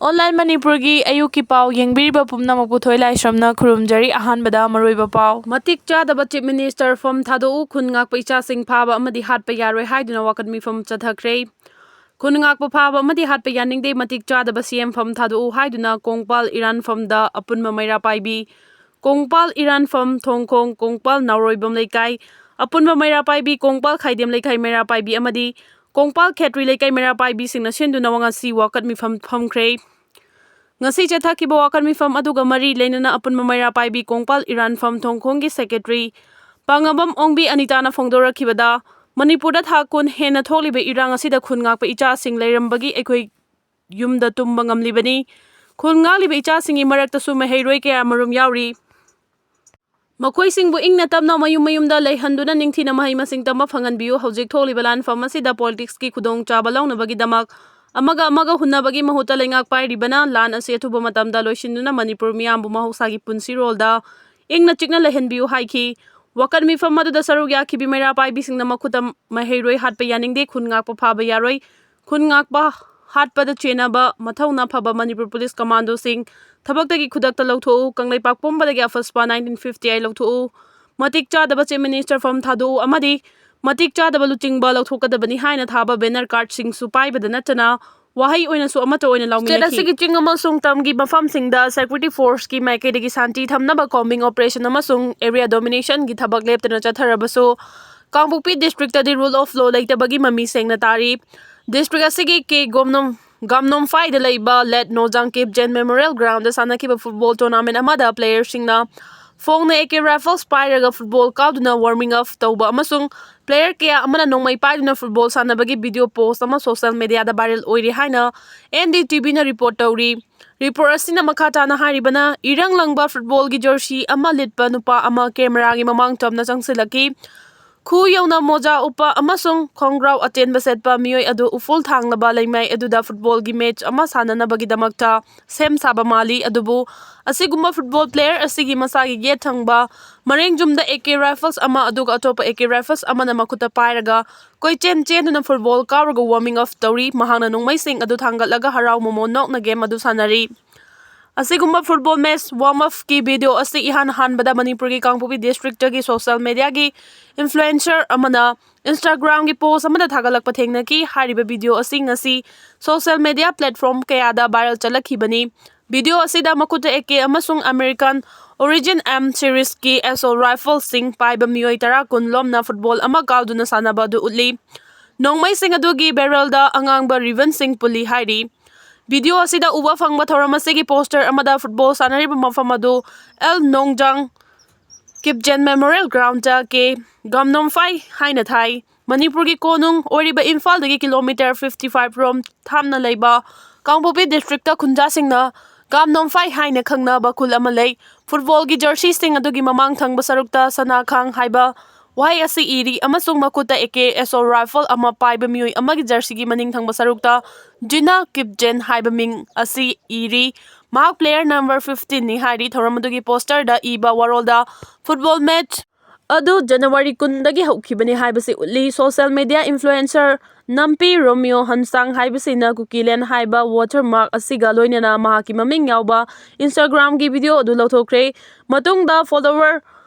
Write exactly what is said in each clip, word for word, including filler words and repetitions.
Online ꯃꯅꯤꯄꯨꯔꯒꯤ ꯑꯌꯨꯛꯀꯤ ꯄꯥꯎ ꯌꯦꯡꯕꯤꯔꯤꯕ ꯄꯨꯝꯅꯃꯛꯄꯨ ꯊꯣꯏ ꯂꯥꯏꯁ꯭ꯔꯝꯅ ꯈꯨꯔꯨꯝꯖꯔꯤ꯫ ꯑꯍꯥꯟꯕꯗ ꯃꯔꯨꯑꯣꯏꯕ ꯄꯥꯎ꯫ ꯃꯇꯤꯛ ꯆꯥꯗꯕ ꯆꯤꯐ ꯃꯤꯅꯤꯁꯇꯔ ꯐꯝ ꯊꯥꯗꯣꯛꯎ, ꯈꯨꯟ ꯉꯥꯛꯄ ꯏꯆꯥꯁꯤꯡ ꯐꯥꯕ ꯑꯃꯗꯤ ꯍꯥꯠꯄ ꯌꯥꯔꯣꯏ ꯍꯥꯏꯗꯨꯅ ꯋꯥꯀꯠ ꯃꯤꯐꯝ ꯆꯠꯊꯈ꯭ꯔꯦ꯫ ꯈꯨꯟ ꯉꯥꯛꯄ ꯐꯥꯕ ꯑꯃꯗꯤ ꯍꯥꯠꯄ ꯌꯥꯅꯤꯡꯗꯦ, ꯃꯇꯤꯛ ꯆꯥꯗꯕ ꯁꯤ ꯑꯦꯝ ꯐꯝ ꯊꯥꯗꯣꯛꯎ ꯍꯥꯏꯗꯨꯅ ꯀꯣꯡꯄꯥꯜ ꯏꯔꯥꯟꯐꯝꯗ ꯑꯄꯨꯟꯕ ꯃꯩꯔꯥ ꯄꯥꯏꯕꯤ, ꯀꯣꯡꯄꯥꯜ ꯏꯔꯥꯟꯐꯝ ꯊꯣꯡꯈꯣꯡ, ꯀꯣꯡꯄꯥꯜ ꯅꯥꯎꯔꯣꯏꯕꯝ ꯂꯩꯀꯥꯏ, ꯑꯄꯨꯟꯕ ꯃꯩꯔꯥ ꯄꯥꯏꯕꯤ, ꯀꯣꯡꯄꯥꯜ ꯈꯥꯏꯗꯦꯝ ꯂꯩꯀꯥꯏ ꯃꯩꯔꯥ ꯄꯥꯏꯕꯤ ꯑꯃꯗꯤ ꯀꯣꯡꯄꯥꯜ ꯈꯦꯇ꯭ꯔꯤ ꯂꯩꯀꯥꯏ ꯃꯩꯔꯥ ꯄꯥꯏꯕꯤꯁꯤꯡꯅ ꯁꯤꯟꯗꯨꯅ ꯉꯁꯤ ꯋꯥꯀꯠ ꯃꯤꯐꯝ ꯐꯝꯈ꯭ꯔꯦ꯫ ꯉꯁꯤ ꯆꯠꯊꯈꯤꯕ ꯋꯥꯀꯠ ꯃꯤꯐꯝ ꯑꯗꯨꯒ ꯃꯔꯤ ꯂꯩꯅꯅ ꯑꯄꯨꯟꯕ ꯃꯩꯔꯥ ꯄꯥꯏꯕꯤ ꯀꯣꯡꯄꯥꯜ ꯏꯔꯥꯟꯐꯝ ꯊꯣꯡꯈꯣꯡꯒꯤ ꯁꯦꯀ꯭ꯔꯦꯇꯔꯤ ꯄꯥꯉꯝꯕꯝ ꯑꯣꯡꯕꯤ ꯑꯅꯤꯇꯥꯅ ꯐꯣꯡꯗꯣꯔꯛꯈꯤꯕꯗ, ꯃꯅꯤꯄꯨꯔꯗ ꯊꯥ ꯀꯨꯟ ꯍꯦꯟꯅ ꯊꯣꯛꯂꯤꯕ ꯏꯔꯥꯡ ꯑꯁꯤꯗ ꯈꯨꯟ ꯉꯥꯛꯄ ꯏꯆꯥꯁꯤꯡ ꯂꯩꯔꯝꯕꯒꯤ ꯑꯩꯈꯣꯏ ꯌꯨꯝꯗ ꯇꯨꯝꯕ ꯉꯝꯂꯤꯕꯅꯤ꯫ ꯈꯨꯟ ꯉꯥꯛꯂꯤꯕ ꯏꯆꯥꯁꯤꯡꯒꯤ ꯃꯔꯛꯇꯁꯨ ꯃꯍꯩꯔꯣꯏ ꯀꯌꯥ ꯃꯔꯨꯝ ꯌꯥꯎꯔꯤ꯫ ꯃꯈꯣꯏꯁꯤꯡꯕꯨ ꯏꯪꯅ ꯇꯞꯅ ꯃꯌꯨꯝ ꯃꯌꯨꯝꯗ ꯂꯩꯍꯟꯗꯨꯅ ꯅꯤꯡꯊꯤꯅ ꯃꯍꯩ ꯃꯁꯤꯡ ꯇꯝꯕ ꯐꯪꯍꯟꯕꯤꯌꯨ꯫ ꯍꯧꯖꯤꯛ ꯊꯣꯛꯂꯤꯕ ꯂꯥꯟꯐꯝ ꯑꯁꯤꯗ ꯄꯣꯂꯤꯇꯤꯛꯁꯀꯤ ꯈꯨꯗꯣꯡꯆꯥꯕ ꯂꯧꯅꯕꯒꯤꯗꯃꯛ ꯑꯃꯒ ꯑꯃꯒ ꯍꯨꯟꯅꯕꯒꯤ ꯃꯍꯨꯠꯇ ꯂꯩꯉꯥꯛ ꯄꯥꯏꯔꯤꯕꯅ ꯂꯥꯟ ꯑꯁꯤ ꯑꯊꯨꯕ ꯃꯇꯝꯗ ꯂꯣꯏꯁꯤꯟꯗꯨꯅ ꯃꯅꯤꯄꯨꯔ ꯃꯤꯌꯥꯝꯕꯨ ꯃꯍꯧꯁꯥꯒꯤ ꯄꯨꯟꯁꯤꯔꯣꯜꯗ ꯏꯪꯅ ꯆꯤꯛꯅ ꯂꯩꯍꯟꯕꯤꯌꯨ ꯍꯥꯏꯈꯤ꯫ ꯋꯥꯀꯠ ꯃꯤꯐꯝ ꯑꯗꯨꯗ ꯁꯔꯨꯛ ꯌꯥꯈꯤꯕꯤ ꯃꯩꯔꯥ ꯄꯥꯏꯕꯤꯁꯤꯡꯅ ꯃꯈꯨꯠꯇ ꯃꯍꯩꯔꯣꯏ ꯍꯥꯠꯄ ꯌꯥꯅꯤꯡꯗꯦ, ꯈꯨꯟ ꯉꯥꯛꯄ ꯐꯥꯕ ꯌꯥꯔꯣꯏ, ꯈꯨꯟ ꯉꯥꯛꯄ ꯍꯥꯠꯄꯗ ꯆꯦꯟꯅꯕ ꯃꯊꯧꯅꯥ ꯐꯕ ꯃꯅꯤꯄꯨꯔ ꯄꯨꯂꯤꯁ ꯀꯃꯥꯟꯗꯣꯁꯤꯡ ꯊꯕꯛꯇꯒꯤ ꯈꯨꯗꯛꯇ ꯂꯧꯊꯣꯛꯎ, ꯀꯪꯂꯩꯄꯥꯛ ꯄꯨꯝꯕꯗꯒꯤ ꯑꯐꯁꯄꯥ ꯅꯥꯏꯟꯇꯤꯟ ꯐꯤꯐꯇꯤ ꯑꯩꯠ ꯂꯧꯊꯣꯛꯎ, ꯃꯇꯤꯛ ꯆꯥꯗꯕ ꯆꯤꯐ ꯃꯤꯅꯤꯁꯇꯔ ꯐꯝ ꯊꯥꯗꯣꯛꯎ ꯑꯃꯗꯤ ꯃꯇꯤꯛ ꯆꯥꯗꯕ ꯂꯨꯆꯤꯡꯕ ꯂꯧꯊꯣꯛꯀꯗꯕꯅꯤ ꯍꯥꯏꯅ ꯊꯥꯕ ꯕꯦꯅꯔ ꯀꯥꯔꯗꯁꯤꯡꯁꯨ ꯄꯥꯏꯕꯗ ꯅꯠꯇꯅ ꯋꯥꯍꯩ ꯑꯣꯏꯅꯁꯨ ꯑꯃꯠꯇ ꯑꯣꯏꯅ ꯂꯥꯎꯃꯤꯟꯅꯈꯤ꯫ ꯁ꯭ꯇꯦꯠ ꯑꯁꯤꯒꯤ ꯆꯤꯡ ꯑꯃꯁꯨꯡ ꯇꯝꯒꯤ ꯃꯐꯝꯁꯤꯡꯗ ꯁꯦꯀ꯭ꯌꯨꯔꯤꯇꯤ ꯐꯣꯔꯁꯀꯤ ꯃꯥꯏꯀꯩꯗꯒꯤ ꯁꯥꯟꯇꯤ ꯊꯝꯅꯕ ꯀꯣꯝꯕꯤꯡ ꯑꯣꯄꯔꯦꯁꯟ ꯑꯃꯁꯨꯡ ꯑꯦꯔꯤꯌꯥ ꯗꯣꯃꯤꯅꯦꯁꯟꯒꯤ ꯊꯕꯛ ꯂꯦꯞꯇꯅ ꯆꯠꯊꯔꯕꯁꯨ, ꯀꯥꯡꯄꯣꯛꯄꯤ ꯗꯤꯁꯇ꯭ꯔꯤꯛꯇꯗꯤ ꯔꯨꯜ ꯑꯣꯐ ꯂꯣ ꯂꯩꯇꯕꯒꯤ ꯃꯃꯤ ꯁꯦꯡꯅ ꯇꯥꯔꯤ꯫ ꯗꯤꯁꯇ꯭ꯔꯤꯛ ꯑꯁꯤꯒꯤ ꯀꯦ ꯒꯣꯝꯅꯣꯝ ꯒꯥꯝꯅꯣꯝꯐꯥꯏꯗ ꯂꯩꯕ ꯂꯦꯠ ꯅꯣꯖꯥꯡꯀꯤꯞ ꯖꯦꯟ ꯃꯦꯃꯣꯔꯤꯌꯦꯜ ꯒ꯭ꯔꯥꯎꯟꯗ ꯁꯥꯟꯅꯈꯤꯕ ꯐꯨꯠꯕꯣꯜ ꯇꯣꯔꯅꯥꯃꯦꯟ ꯑꯃꯗ ꯄ꯭ꯂꯦꯌꯔꯁꯤꯡꯅ ꯐꯣꯡꯅ ꯑꯦ ꯀꯦ ꯔꯥꯏꯐꯜꯁ ꯄꯥꯏꯔꯒ ꯐꯨꯠꯕꯣꯜ ꯀꯥꯎꯗꯨꯅ ꯋꯥꯔꯃꯤꯡ ꯑꯞ ꯇꯧꯕ ꯑꯃꯁꯨꯡ ꯄ꯭ꯂꯦꯌꯔ ꯀꯌꯥ ꯑꯃꯅ ꯅꯣꯡꯃꯩ ꯄꯥꯏꯗꯨꯅ ꯐꯨꯠꯕꯣꯜ ꯁꯥꯟꯅꯕꯒꯤ ꯚꯤꯗꯤꯑꯣ ꯄꯣꯁ ꯑꯃ ꯁꯣꯁꯤꯌꯦꯜ ꯃꯦꯗꯤꯌꯥꯗ ꯚꯥꯏꯔꯦꯜ ꯑꯣꯏꯔꯤ ꯍꯥꯏꯅ ꯑꯦꯟ ꯗꯤ ꯇꯤ ꯚꯤꯅ ꯔꯤꯄꯣꯔꯠ ꯇꯧꯔꯤ꯫ ꯔꯤꯄꯣꯔꯠ ꯑꯁꯤꯅ ꯃꯈꯥ ꯇꯥꯅ ꯍꯥꯏꯔꯤꯕꯅ, ꯏꯔꯪ ꯂꯪꯕ ꯐꯨꯠꯕꯣꯜꯒꯤ ꯖꯔꯁꯤ ꯑꯃ ꯂꯤꯠꯄ ꯅꯨꯄꯥ ꯑꯃ ꯀꯦꯃꯦꯔꯥꯒꯤ ꯃꯃꯥꯡ ꯇꯝꯅ ꯆꯪꯁꯤꯜꯂꯛꯈꯤ꯫ ꯈꯨ ꯌꯧꯅ ꯃꯣꯖꯥ ꯎꯞꯄ ꯑꯃꯁꯨꯡ ꯈꯣꯡꯒ꯭ꯔꯥꯎ ꯑꯇꯦꯟꯕ ꯁꯦꯠꯄ ꯃꯤꯑꯣꯏ ꯑꯗꯨ ꯎꯐꯨꯜ ꯊꯥꯡꯂꯕ ꯂꯩꯃꯥꯏ ꯑꯗꯨꯗ ꯐꯨꯠꯕꯣꯜꯒꯤ ꯃꯦꯆ ꯑꯃ ꯁꯥꯟꯅꯅꯕꯒꯤꯗꯃꯛꯇ ꯁꯦꯝ ꯁꯥꯕ ꯃꯥꯜꯂꯤ꯫ ꯑꯗꯨꯕꯨ ꯑꯁꯤꯒꯨꯝꯕ ꯐꯨꯠꯕꯣꯜ ꯄ꯭ꯂꯦꯌꯔ ꯑꯁꯤꯒꯤ ꯃꯁꯥꯒꯤ ꯌꯦꯠ ꯊꯪꯕ ꯃꯔꯦꯡ ꯖꯨꯝꯗ ꯑꯦ ꯀꯦ ꯔꯥꯏꯐꯜꯁ ꯑꯃ ꯑꯗꯨꯒ ꯑꯇꯣꯞꯄ ꯑꯦ ꯀꯦ ꯔꯥꯏꯐꯜꯁ ꯑꯃꯅ ꯃꯈꯨꯠꯇ ꯄꯥꯏꯔꯒ ꯀꯣꯏꯆꯦꯟ ꯆꯦꯟꯗꯨꯅ ꯐꯨꯠꯕꯣꯜ ꯀꯥꯎꯔꯒ ꯋꯥꯔꯃꯤꯡ ꯑꯞ ꯇꯧꯔꯤ꯫ ꯃꯍꯥꯛꯅ ꯅꯣꯡꯃꯩꯁꯤꯡ ꯑꯗꯨ ꯊꯥꯡꯒꯠꯂꯒ ꯍꯔꯥꯎ ꯃꯃꯣꯟ ꯅꯣꯛꯅ ꯒꯦꯝ ꯑꯗꯨ ꯁꯥꯟꯅꯔꯤ꯫ ꯑꯁꯤꯒꯨꯝꯕ ꯐꯨꯠꯕꯣꯜ ꯃꯦꯆ ꯋꯥꯔꯝ ꯑꯞꯀꯤ ꯚꯤꯗꯤꯑꯣ ꯑꯁꯤ ꯏꯍꯥꯟ ꯍꯥꯟꯕꯗ ꯃꯅꯤꯄꯨꯔꯒꯤ ꯀꯥꯡꯄꯣꯛꯄꯤ ꯗꯤꯁꯇ꯭ꯔꯤꯛꯇꯒꯤ ꯁꯣꯁꯤꯌꯦꯜ ꯃꯦꯗꯤꯌꯥꯒꯤ ꯏꯟꯐ꯭ꯂꯨꯑꯦꯟꯁꯔ ꯑꯃꯅ ꯏꯟꯁꯇꯥꯒ꯭ꯔꯥꯝꯒꯤ ꯄꯣꯁ ꯑꯃꯗ ꯊꯥꯒꯠꯂꯛꯄ ꯊꯦꯡꯅꯈꯤ꯫ ꯍꯥꯏꯔꯤꯕ ꯚꯤꯗꯤꯑꯣ ꯑꯁꯤ ꯉꯁꯤ ꯁꯣꯁꯤꯌꯦꯜ ꯃꯦꯗꯤꯌꯥ ꯄ꯭ꯂꯦꯠꯐꯣꯔꯝ ꯀꯌꯥꯗ ꯚꯥꯏꯔꯦꯜ ꯆꯠꯂꯛꯈꯤꯕꯅꯤ꯫ ꯚꯤꯗꯤꯑꯣ ꯑꯁꯤꯗ ꯃꯈꯨꯠꯇ ꯑꯦ ꯀꯦ ꯑꯃꯁꯨꯡ ꯑꯃꯦꯔꯤꯀꯥꯟ ꯑꯣꯔꯤꯖꯤꯟ ꯑꯦꯝ ꯁꯤꯔꯤꯖꯀꯤ ꯑꯦꯁꯣꯜ ꯔꯥꯏꯐꯜꯁꯤꯡ ꯄꯥꯏꯕ ꯃꯤꯑꯣꯏ ꯇꯔꯥ ꯀꯨꯟ ꯂꯣꯝꯅ ꯐꯨꯠꯕꯣꯜ ꯑꯃ ꯀꯥꯎꯗꯨꯅ ꯁꯥꯟꯅꯕ ꯑꯗꯨ ꯎꯠꯂꯤ꯫ ꯅꯣꯡꯃꯩꯁꯤꯡ ꯑꯗꯨꯒꯤ ꯕꯦꯔꯦꯜꯗ ꯑꯉꯥꯡꯕ ꯔꯤꯕꯟꯁꯤꯡ ꯄꯨꯜꯂꯤ ꯍꯥꯏꯔꯤ꯫ ꯚꯤꯗꯤꯑꯣ ꯑꯁꯤꯗ ꯎꯕ ꯐꯪꯕ ꯊꯧꯔꯝ ꯑꯁꯤꯒꯤ ꯄꯣꯁꯇꯔ ꯑꯃꯗ ꯐꯨꯠꯕꯣꯜ ꯁꯥꯟꯅꯔꯤꯕ ꯃꯐꯝ ꯑꯗꯨ ꯑꯦꯜ ꯅꯣꯡꯖꯥꯡ ꯀꯤꯞꯖꯦꯟ ꯃꯦꯃꯣꯔꯤꯌꯦꯜ ꯒ꯭ꯔꯥꯎꯟꯗ ꯀꯦ ꯒꯥꯝꯅꯣꯝꯐꯥꯏ ꯍꯥꯏꯅ ꯊꯥꯏ꯫ ꯃꯅꯤꯄꯨꯔꯒꯤ ꯀꯣꯅꯨꯡ ꯑꯣꯏꯔꯤꯕ ꯏꯝꯐꯥꯜꯗꯒꯤ ꯀꯤꯂꯣꯃꯤꯇꯔ ꯐꯤꯐꯇꯤ ꯐꯥꯏꯚ ꯔꯣꯝ ꯊꯥꯞꯅ ꯂꯩꯕ ꯀꯥꯡꯄꯣꯛꯄꯤ ꯗꯤꯁꯇ꯭ꯔꯤꯛꯇ ꯈꯨꯟꯖꯥꯁꯤꯡꯅ ꯒꯥꯝꯅꯣꯝꯐꯥꯏ ꯍꯥꯏꯅ ꯈꯪꯅꯕ ꯈꯨꯜ ꯑꯃ ꯂꯩ꯫ ꯐꯨꯠꯕꯣꯜꯒꯤ ꯖꯔꯁꯤꯁꯤꯡ ꯑꯗꯨꯒꯤ ꯃꯃꯥꯡ ꯊꯪꯕ ꯁꯔꯨꯛꯇ ꯁꯅꯥ ꯈꯥꯡ ꯍꯥꯏꯕ ꯋꯥꯍꯩ ꯑꯁꯤ ꯏꯔꯤ ꯑꯃꯁꯨꯡ ꯃꯈꯨꯠꯇ ꯑꯦ ꯀꯦ ꯑꯦꯁꯣꯜ ꯔꯥꯏꯐꯜ ꯑꯃ ꯄꯥꯏꯕ ꯃꯤꯑꯣꯏ ꯑꯃꯒꯤ ꯖꯔꯁꯤꯒꯤ ꯃꯅꯤꯡ ꯊꯪꯕ ꯁꯔꯨꯛꯇ ꯖꯤꯅꯥ ꯀꯤꯞꯖꯦꯟ ꯍꯥꯏꯕ ꯃꯤꯡ ꯑꯁꯤ ꯏꯔꯤ꯫ ꯃꯍꯥꯛ ꯄ꯭ꯂꯦꯌꯔ ꯅꯝꯕꯔ ꯐꯤꯐꯇꯤꯟꯅꯤ ꯍꯥꯏꯔꯤ꯫ ꯊꯧꯔꯝ ꯑꯗꯨꯒꯤ ꯄꯣꯁꯇꯔꯗ ꯏꯕ ꯋꯥꯔꯣꯜꯗ ꯐꯨꯠꯕꯣꯜ ꯃꯦꯆ ꯑꯗꯨ ꯖꯅꯋꯥꯔꯤ ꯀꯨꯟꯗꯒꯤ ꯍꯧꯈꯤꯕꯅꯤ ꯍꯥꯏꯕꯁꯤ ꯎꯠꯂꯤ꯫ ꯁꯣꯁꯤꯌꯦꯜ ꯃꯦꯗꯤꯌꯥ ꯏꯟꯐ꯭ꯂꯨꯑꯦꯟꯁꯔ ꯅꯝꯄꯤ ꯔꯣꯃꯤꯌꯣ ꯍꯟꯁꯥꯡ ꯍꯥꯏꯕꯁꯤꯅ ꯀꯨꯀꯤꯂꯦꯟ ꯍꯥꯏꯕ ꯋꯥꯇꯔꯃꯥꯔꯛ ꯑꯁꯤꯒ ꯂꯣꯏꯅꯅ ꯃꯍꯥꯛꯀꯤ ꯃꯃꯤꯡ ꯌꯥꯎꯕ ꯏꯟꯁꯇꯥꯒ꯭ꯔꯥꯝꯒꯤ ꯚꯤꯗꯤꯑꯣ ꯑꯗꯨ ꯂꯧꯊꯣꯛꯈ꯭ꯔꯦ꯫ ꯃꯇꯨꯡꯗ ꯐꯣꯂꯣꯋꯔ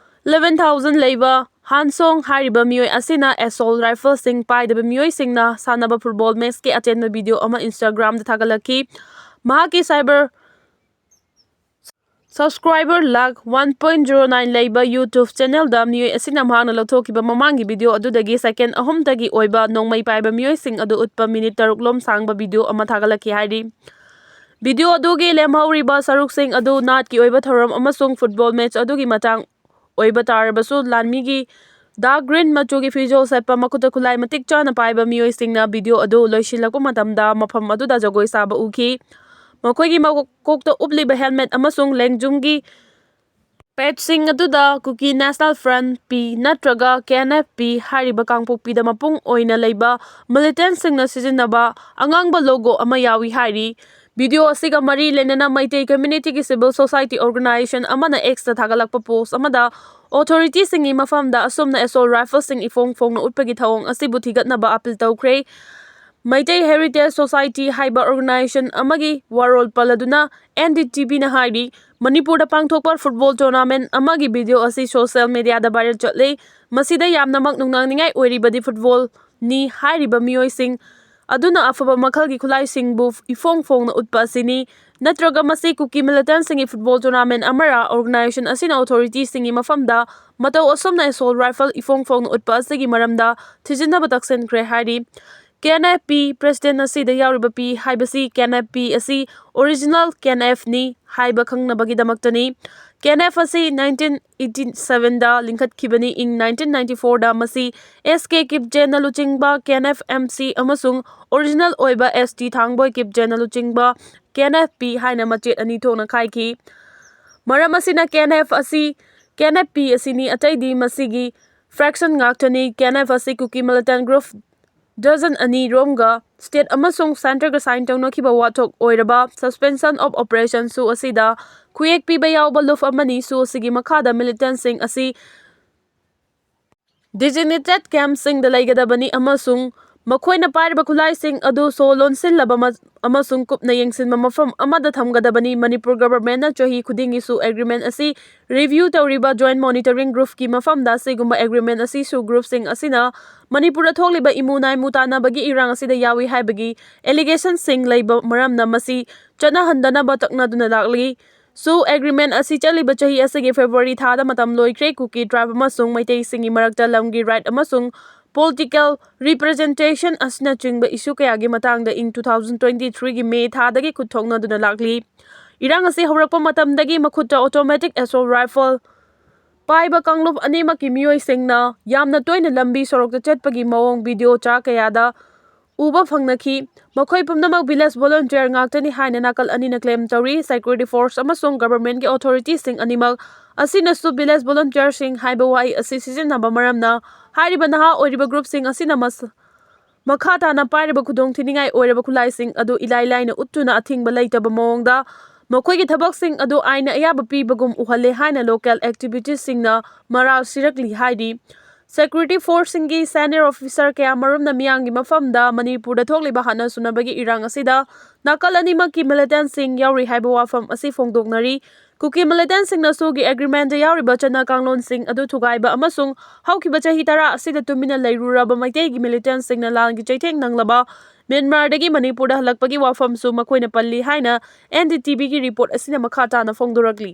ꯏꯂꯦꯚꯦꯟ ꯊꯥꯎꯖꯟ ꯂꯩꯕ ꯍꯥꯟꯁꯣꯡ ꯍꯥꯏꯔꯤꯕ ꯃꯤꯑꯣꯏ ꯑꯁꯤꯅ ꯑꯦꯁꯣꯜ ꯔꯥꯏꯐꯜꯁꯤꯡ ꯄꯥꯏꯗꯕ ꯃꯤꯑꯣꯏꯁꯤꯡꯅ ꯁꯥꯟꯅꯕ ꯐꯨꯠꯕꯣꯜ ꯃꯦꯆꯀꯤ ꯑꯇꯦꯟꯕ ꯚꯤꯗꯤꯑꯣ ꯑꯃ ꯏꯟꯁꯇꯥꯒ꯭ꯔꯥꯝꯗ ꯊꯥꯒꯠꯂꯛꯈꯤ꯫ ꯃꯍꯥꯛꯀꯤ cyber subscriber lakh one point zero nine ꯂꯩꯕ ꯌꯨꯇ꯭ꯌꯨꯕ ꯆꯦꯅꯦꯜꯗ ꯃꯤꯑꯣꯏ ꯑꯁꯤꯅ ꯃꯍꯥꯛꯅ ꯂꯧꯊꯣꯛꯈꯤꯕ ꯃꯃꯥꯡꯒꯤ ꯚꯤꯗꯤꯑꯣ ꯑꯗꯨꯗꯒꯤ ꯁꯦꯀꯦꯟ ꯑꯍꯨꯝꯇꯒꯤ ꯑꯣꯏꯕ ꯅꯣꯡꯃꯩ ꯄꯥꯏꯕ ꯃꯤꯑꯣꯏꯁꯤꯡ ꯑꯗꯨ ꯎꯠꯄ ꯃꯤꯅꯤꯠ ꯇꯔꯨꯛ ꯂꯣꯝ ꯁꯥꯡꯕ ꯚꯤꯗꯤꯑꯣ ꯑꯃ ꯊꯥꯒꯠꯂꯛꯈꯤ ꯍꯥꯏꯔꯤ꯫ ꯚꯤꯗꯤꯑꯣ ꯑꯗꯨꯒꯤ ꯂꯦꯝꯍꯧꯔꯤꯕ ꯁꯔꯨꯛꯁꯤꯡ ꯑꯗꯨ ꯅꯥꯠꯀꯤ ꯑꯣꯏꯕ ꯊꯧꯔꯝ ꯑꯃꯁꯨꯡ ꯐꯨꯠꯕꯣꯜ ꯃꯦꯆ ꯑꯗꯨꯒꯤ ꯃꯇꯥꯡ ꯑꯣꯏꯕ ꯇꯥꯔꯕꯁꯨ, ꯂꯥꯟꯃꯤꯒꯤ ꯗꯥꯔꯛ ꯒ꯭ꯔꯤꯟ ꯃꯆꯨꯒꯤ ꯐꯤꯖꯣꯜ ꯁꯦꯠꯄ, ꯃꯈꯨꯠꯇ ꯈꯨꯠꯂꯥꯏ ꯃꯇꯤꯛ ꯆꯥꯅ ꯄꯥꯏꯕ ꯃꯤꯑꯣꯏꯁꯤꯡꯅ ꯚꯤꯗꯤꯑꯣ ꯑꯗꯨ ꯂꯣꯏꯁꯤꯜꯂꯛꯄ ꯃꯇꯝꯗ ꯃꯐꯝ ꯑꯗꯨꯗ ꯖꯒꯣꯏ ꯁꯥꯕ ꯎꯈꯤ꯫ ꯃꯈꯣꯏꯒꯤ ꯃꯀꯣꯛꯇ ꯎꯞꯂꯤꯕ ꯍꯦꯜꯃꯦꯠ ꯑꯃꯁꯨꯡ ꯂꯦꯡꯖꯨꯝꯒꯤ ꯄꯦꯖꯁꯤꯡ ꯑꯗꯨꯗ Kuki National Front P ꯅꯠꯇ꯭ꯔꯒ K N F P ꯍꯥꯏꯔꯤꯕ ꯀꯥꯡꯄꯣꯛꯄꯤꯗ ꯃꯄꯨꯡ ꯑꯣꯏꯅ ꯂꯩꯕ militantꯁꯤꯡꯅ ꯁꯤꯖꯤꯟꯅꯕ ꯑꯉꯥꯡꯕ logo ꯑꯃ ꯌꯥꯎꯏ ꯍꯥꯏꯔꯤ꯫ Video ꯑꯁꯤꯒ ꯃꯔꯤ ꯂꯩꯅꯅ ꯃꯩꯇꯩ communityꯒꯤ civil society organization ꯑꯃꯅ Xꯇ ꯊꯥꯒꯠꯂꯛꯄ post ꯑꯃꯗ authorityꯁꯤꯡꯒꯤ ꯃꯐꯝꯗ ꯑꯁꯨꯝꯅ assault rifleꯁꯤꯡ ꯏꯐꯣꯡ ꯐꯣꯡꯅ ꯎꯠꯄꯒꯤ ꯊꯧꯑꯣꯡ ꯑꯁꯤꯕꯨ ꯊꯤꯒꯠꯅꯕ appeal ꯇꯧꯈ꯭ꯔꯦ꯫ ꯃꯩꯇꯩ Heritage Society ꯍꯥꯏꯕ organization ꯑꯃꯒꯤ ꯋꯥꯔꯣꯜ ꯄꯜꯂꯗꯨꯅ N D T Vꯅ ꯍꯥꯏꯔꯤ, ꯃꯅꯤꯄꯨꯔꯗ ꯄꯥꯡꯊꯣꯛꯄ football tournament ꯑꯃꯒꯤ video ꯑꯁꯤ social mediaꯗ viral ꯆꯠꯂꯤ꯫ ꯃꯁꯤꯗ ꯌꯥꯝꯅꯃꯛ ꯅꯨꯡꯅꯥꯡꯅꯤꯡꯉꯥꯏ ꯑꯣꯏꯔꯤꯕꯗꯤ footballꯅꯤ ꯍꯥꯏꯔꯤꯕ ꯃꯤꯑꯣꯏꯁꯤꯡ ꯑꯗꯨꯅ ꯑꯐꯕ ꯃꯈꯜꯒꯤ ꯈꯨꯠꯂꯥꯏꯁꯤꯡꯕꯨ ꯏꯐꯣꯡ ꯐꯣꯡꯅ ꯎꯠꯄ ꯑꯁꯤꯅꯤ꯫ ꯅꯠꯇ꯭ꯔꯒ ꯃꯁꯤ Kuki militantꯁꯤꯡꯒꯤ football tournament ꯑꯃꯔ organization ꯑꯁꯤꯅ authorityꯁꯤꯡꯒꯤ ꯃꯐꯝꯗ ꯃꯇꯧ ꯑꯁꯨꯝꯅ assault rifle ꯏꯐꯣꯡ ꯐꯣꯡꯅ ꯎꯠꯄ ꯑꯁꯤꯒꯤ ꯃꯔꯝꯗ ꯊꯤꯖꯤꯟꯅꯕ ꯇꯛꯁꯤꯟꯈ꯭ꯔꯦ ꯍꯥꯏꯔꯤ꯫ K N F P president ꯑꯁꯤꯗ ꯌꯥꯎꯔꯤꯕ P ꯍꯥꯏꯕꯁꯤ K N F P ꯑꯁꯤ original K N Fꯅꯤ ꯍꯥꯏꯕ ꯈꯪꯅꯕꯒꯤꯗꯃꯛꯇꯅꯤ꯫ K N F ꯑꯁꯤ nineteen eighty sevenꯗ ꯂꯤꯡꯈꯠꯈꯤꯕꯅꯤ꯫ ꯏꯪ nineteen ninety fourꯗ ꯃꯁꯤ S K Kipgenꯅ ꯂꯨꯆꯤꯡꯕ K N F M C ꯑꯃꯁꯨꯡ original ꯑꯣꯏꯕ S T ꯊꯥꯡꯕꯣꯏ Kipgenꯅ ꯂꯨꯆꯤꯡꯕ K N F P ꯍꯥꯏꯅ ꯃꯆꯦꯠ ꯑꯅꯤ ꯊꯣꯛꯅ ꯈꯥꯏꯈꯤ꯫ ꯃꯔꯝ ꯑꯁꯤꯅ K N F ꯑꯁꯤ K N F P ꯑꯁꯤꯅꯤ, ꯑꯇꯩꯗꯤ ꯃꯁꯤꯒꯤ fraction ꯉꯥꯛꯇꯅꯤ꯫ K N F ꯑꯁꯤ Kuki militant group dozen ꯑꯅꯤ ꯔꯣꯝꯒ state ꯑꯃꯁꯨꯡ centreꯒ sign ꯇꯧꯅꯈꯤꯕ ꯋꯥꯊꯣꯛ ꯑꯣꯏꯔꯕ suspension of operation ꯁꯨ ꯑꯁꯤꯗ ꯈꯨꯌꯦꯛ ꯄꯤꯕ ꯌꯥꯎꯕ ꯂꯨꯞ ꯑꯃꯅꯤ꯫ ꯁꯨ ꯑꯁꯤꯒꯤ ꯃꯈꯥꯗ militantꯁꯤꯡ ꯑꯁꯤ designated campꯁꯤꯡꯗ ꯂꯩꯒꯗꯕꯅꯤ ꯑꯃꯁꯨꯡ ꯃꯈꯣꯏꯅ ꯄꯥꯏꯔꯤꯕ ꯈꯨꯠꯂꯥꯏꯁꯤꯡ ꯑꯗꯨ ꯁꯣ ꯂꯣꯟꯁꯤꯜꯂꯕ ꯃ-, ꯑꯃꯁꯨꯡ ꯀꯨꯞꯅ ꯌꯦꯡꯁꯤꯟꯕ ꯃꯐꯝ ꯑꯃꯗ ꯊꯝꯒꯗꯕꯅꯤ꯫ ꯃꯅꯤꯄꯨꯔ governmentꯅ ꯆꯍꯤ ꯈꯨꯗꯤꯡꯒꯤ ꯁꯨ agreement ꯑꯁꯤ review ꯇꯧꯔꯤꯕ Joint Monitoring Groupꯀꯤ ꯃꯐꯝꯗ ꯑꯁꯤꯒꯨꯝꯕ agreement ꯑꯁꯤ ꯁꯨ groupꯁꯤꯡ ꯑꯁꯤꯅ ꯃꯅꯤꯄꯨꯔꯗ ꯊꯣꯛꯂꯤꯕ ꯏꯃꯨ ꯅꯥꯏꯃꯨ ꯇꯥꯟꯅꯕꯒꯤ ꯏꯔꯥꯡ ꯑꯁꯤꯗ ꯌꯥꯎꯏ ꯍꯥꯏꯕꯒꯤ allegationꯁꯤꯡ ꯂꯩꯕ ꯃꯔꯝꯅ ꯃꯁꯤ ꯆꯠꯅꯍꯟꯗꯅꯕ ꯇꯛꯅꯗꯨꯅ ꯂꯥꯛꯂꯤ꯫ ꯁꯨ agreement ꯑꯁꯤ ꯆꯠꯂꯤꯕ ꯆꯍꯤ ꯑꯁꯤꯒꯤ February ꯊꯥꯗ ꯃꯇꯝ ꯂꯣꯏꯈ꯭ꯔꯦ꯫ Kuki tribe ꯑꯃꯁꯨꯡ ꯃꯩꯇꯩꯁꯤꯡꯒꯤ ꯃꯔꯛꯇ ꯂꯝꯒꯤ right ꯑꯃꯁꯨꯡ political representation ꯑꯁꯤꯅꯆꯤꯡꯕ issue ꯀꯌꯥꯒꯤ ꯃꯇꯥꯡꯗ ꯏꯪ two thousand twenty threeꯒꯤ May ꯊꯥꯗꯒꯤ ꯈꯨꯠ ꯊꯣꯛꯅꯗꯨꯅ ꯂꯥꯛꯂꯤ꯫ ꯏꯔꯥꯡ ꯑꯁꯤ ꯍꯧꯔꯛꯄ ꯃꯇꯝꯗꯒꯤ ꯃꯈꯨꯠꯇ automatic assault rifle ꯄꯥꯏꯕ ꯀꯥꯡꯂꯨꯞ ꯑꯅꯤꯃꯛꯀꯤ ꯃꯤꯑꯣꯏꯁꯤꯡꯅ ꯌꯥꯝꯅ ꯇꯣꯏꯅ ꯂꯝꯕꯤ ꯁꯣꯔꯣꯛꯇ ꯆꯠꯄꯒꯤ ꯃꯑꯣꯡ video ꯆꯥ ꯀꯌꯥꯗ ꯎꯕ ꯐꯪꯅꯈꯤ꯫ ꯃꯈꯣꯏ ꯄꯨꯝꯅꯃꯛ village volunteer ꯉꯥꯛꯇꯅꯤ ꯍꯥꯏꯅ ꯅꯥꯀꯜ ꯑꯅꯤꯅ claim ꯇꯧꯔꯤ꯫ Security force ꯑꯃꯁꯨꯡ governmentꯀꯤ authorityꯁꯤꯡ ꯑꯅꯤꯃꯛ ꯑꯁꯤꯅꯁꯨ village volunteerꯁꯤꯡ ꯍꯥꯏꯕ ꯋꯥꯍꯩ ꯑꯁꯤ ꯁꯤꯖꯤꯟꯅꯕ ꯃꯔꯝꯅ ꯍꯥꯏꯔꯤꯕ ꯅꯍꯥ ꯑꯣꯏꯔꯤꯕ groupꯁꯤꯡ ꯑꯁꯤꯅ ꯃꯁ-, ꯃꯈꯥ ꯇꯥꯅ ꯄꯥꯏꯔꯤꯕ ꯈꯨꯗꯣꯡꯊꯤꯅꯤꯡꯉꯥꯏ ꯑꯣꯏꯔꯕ ꯈꯨꯠꯂꯥꯏꯁꯤꯡ ꯑꯗꯨ ꯏꯂꯥꯏ ꯂꯥꯏꯅ ꯎꯠꯇꯨꯅ ꯑꯊꯤꯡꯕ ꯂꯩꯇꯕ ꯃꯑꯣꯡꯗ ꯃꯈꯣꯏꯒꯤ ꯊꯕꯛꯁꯤꯡ ꯑꯗꯨ ꯑꯥꯏꯟꯅ ꯑꯌꯥꯕ ꯄꯤꯕꯒꯨꯝ ꯎꯍꯜꯂꯦ ꯍꯥꯏꯅ local activistꯁꯤꯡꯅ ꯃꯔꯥꯜ ꯁꯤꯔꯛꯂꯤ ꯍꯥꯏꯔꯤ꯫ Security forceꯁꯤꯡꯒꯤ senior officer ꯀꯌꯥ ꯃꯔꯨꯝꯅ ꯃꯤꯌꯥꯝꯒꯤ ꯃꯐꯝꯗ ꯃꯅꯤꯄꯨꯔꯗ ꯊꯣꯛꯂꯤꯕ ꯍꯥꯠꯅ ꯁꯨꯅꯕꯒꯤ ꯏꯔꯥꯡ ꯑꯁꯤꯗ ꯅꯥꯀꯜ ꯑꯅꯤꯃꯛꯀꯤ militantꯁꯤꯡ ꯌꯥꯎꯔꯤ ꯍꯥꯏꯕ ꯋꯥꯐꯝ ꯑꯁꯤ ꯐꯣꯡꯗꯣꯛꯅꯔꯤ꯫ ꯀꯨꯀꯤ militantꯁꯤꯡꯅ ꯁꯣꯒꯤ agreementꯇ ꯌꯥꯎꯔꯤꯕ ꯆꯠꯅ ꯀꯥꯡꯂꯣꯟꯁꯤꯡ ꯑꯗꯨ ꯊꯨꯒꯥꯏꯕ ꯑꯃꯁꯨꯡ ꯍꯧꯈꯤꯕ ꯆꯍꯤ ꯇꯔꯥ ꯑꯁꯤꯗ ꯇꯨꯃꯤꯟꯅ ꯂꯩꯔꯨꯔꯕ ꯃꯩꯇꯩꯒꯤ militantꯁꯤꯡꯅ ꯂꯥꯟꯒꯤ ꯆꯩꯊꯦꯡ ꯅꯪꯂꯕ ꯃ꯭ꯌꯥꯟꯃꯥꯔꯗꯒꯤ ꯃꯅꯤꯄꯨꯔꯗ ꯍꯜꯂꯛꯄꯒꯤ ꯋꯥꯐꯝꯁꯨ ꯃꯈꯣꯏꯅ ꯄꯜꯂꯤ ꯍꯥꯏꯅ NDTVꯒꯤ report ꯑꯁꯤꯅ ꯃꯈꯥ ꯇꯥꯅ ꯐꯣꯡꯗꯣꯔꯛꯂꯤ꯫